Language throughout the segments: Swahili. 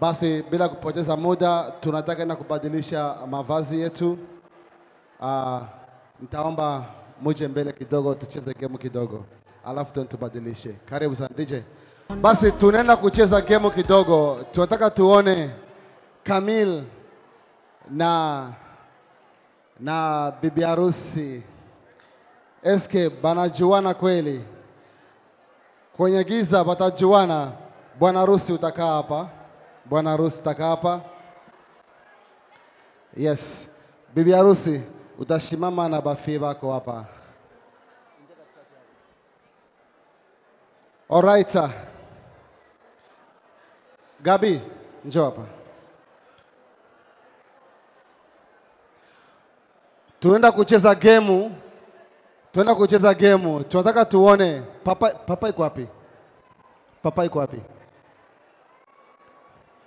Basi bila kupoteza muda tunataka na kubadilisha mavazi yetu. Nitaomba muje mbele kidogo tucheze game kidogo. Alafu tubadilishe. Karibu sana DJ. Basi tunaenda kucheza game kidogo. Tunataka tuone Camille na bibi harusi. Eske banajuana kweli? Kwenye giza batajuana. Bwana harusi utakaa hapa. Bwana harusi utakaa hapa. Yes. Bibi harusi utashimama na bafi bako hapa. Alright. Gabi, njoo hapa. Tunaenda kucheza game. Tunaenda kucheza game. Tunataka tuone papa iko wapi? Papa iko wapi?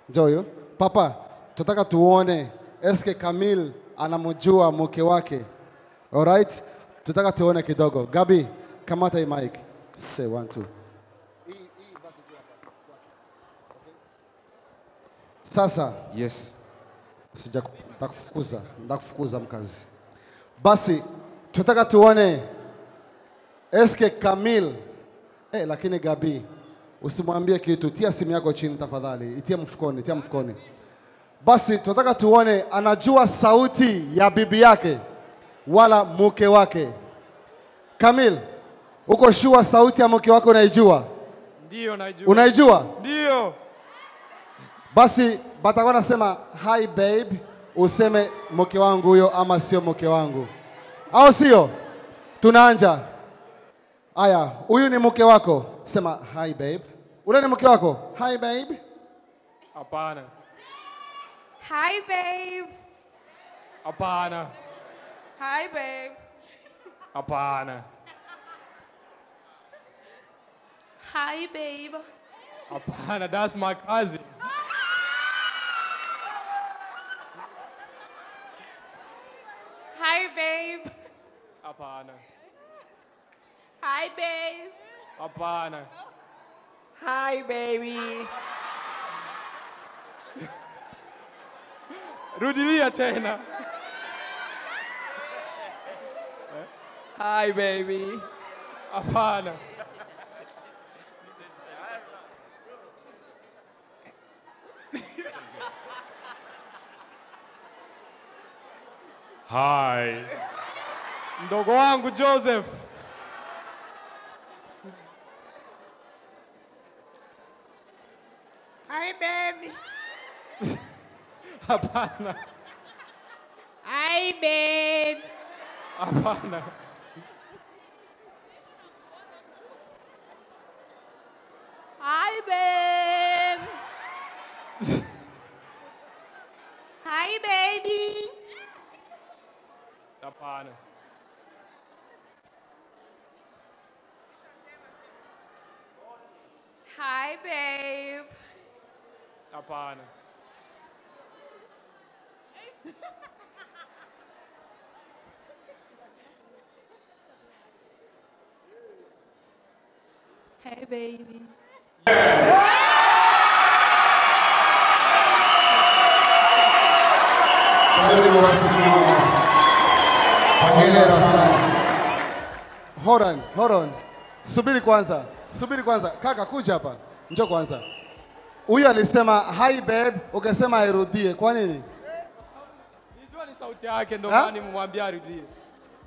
Njoo huyo. Papa, tunataka tuone eske Camille anamjua mke wake. Alright? Tunataka tuone kidogo. Gabi, kamata hii mic. Say 1 2. Sasa, yes. Sija nitakufukuza mkazi. Basi tunataka tuone eske Camille lakini Gabi usimwambie kitu, tia simu yako chini tafadhali, itie mfukoni, tia mfukoni. Basi tunataka tuone anajua sauti ya bibi yake wala mke wake. Camille, uko sure sauti ya mke wako unaijua? Ndio naijua. Unaijua? Ndio. Basi batakuwa nasema hi babe, useme mke wangu huyo ama sio mke wangu. Au sio? Tunaanza. Aya, huyu ni mke wako. Sema hi babe. Ule ni mke wako. Hi babe. Hapana. Hi babe. Hapana. Hi babe. Hapana. Hi babe. Hapana, that's my cousin. Hi babe. Hapana. Hi babe. Hapana. Hi baby. Rudilia tena. Hi baby. Hapana. Hi. Mdogo wangu Joseph. Hi baby. Hapana. Hi babe. Hapana. Hi babe. Hi baby. Hapana. Hi babe. Hapana. Hey baby. Hold on, hold on. Subiri kwanza. Subiri kwanza. Kaka kuja hapa. Njoo kwanza. Huyu alisema hi babe, ukasema airudie. Kwa nini? Nilijua ni sauti yake ndio maana nimemwambia arudie.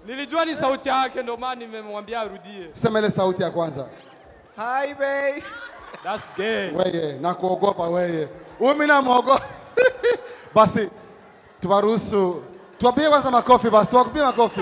Nilijua ni sauti yake ndio maana nimemwambia arudie. Sema ile sauti ya kwanza. Hi babe. That's gay. Wewe na kuogopa wewe. Huyu mimi namuogopa. Basi tuwaruhusu. Tuwapie kwanza makofi basi. Tuwapie makofi.